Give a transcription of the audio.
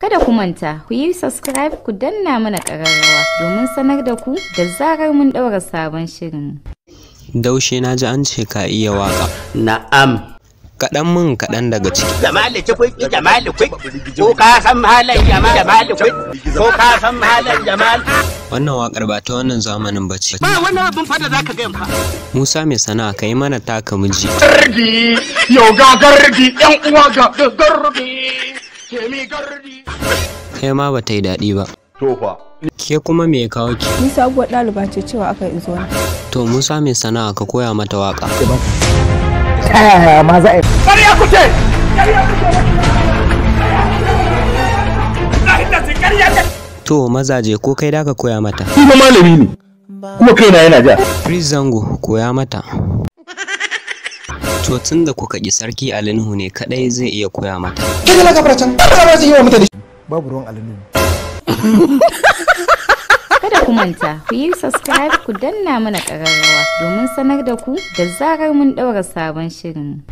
Kada ku manta, ku yi subscribe, ku danna mana ƙararrawa domin sanar da ku da zarar mun ɗaura sabon shirin. Daushe, na ji an ce ka iya waka. Na'am. Kaɗan mun kaɗan daga ciki. Jamali cikwai, jamali kwai, ko ka san malam jamal, jamali kwai, ko ka san malam jamal. Wannan waƙar ba ta wannan zamanin ba ce. Ba wannan abin fada zaka ga fa. Musa mai sana'a, ka yi mana taka miji. Gardi, yau ga gardi, yan uwa ga gardi, ke mi gardi. Kai ma ba ta yi daɗi ba. Tofa. Ke kuma me ya kawo ki? Ni sabuwar ɗaliba ce, cewa aka in zo nan. To, Musa mai sana'a, ka koya mata waƙa. Ta yaya ma za a yi? Ƙarya kuke! Ƙarya kuke! To mazaje, ko kai da ka koya mata. Ni ba malami ne, kuma kaina yana ja. Prince Zango, koya mata. To, tun da kuka ƙi, Sarki Alinhu ne kaɗai zai iya koya mata. Kai da gafara can, ba za yi wa mutane. Babu ruwan alinu. Kada ku manta, ku yi subscribe, ku danna mana ƙararrawa domin sanar da ku da zarar mun ɗaura sabon shirin.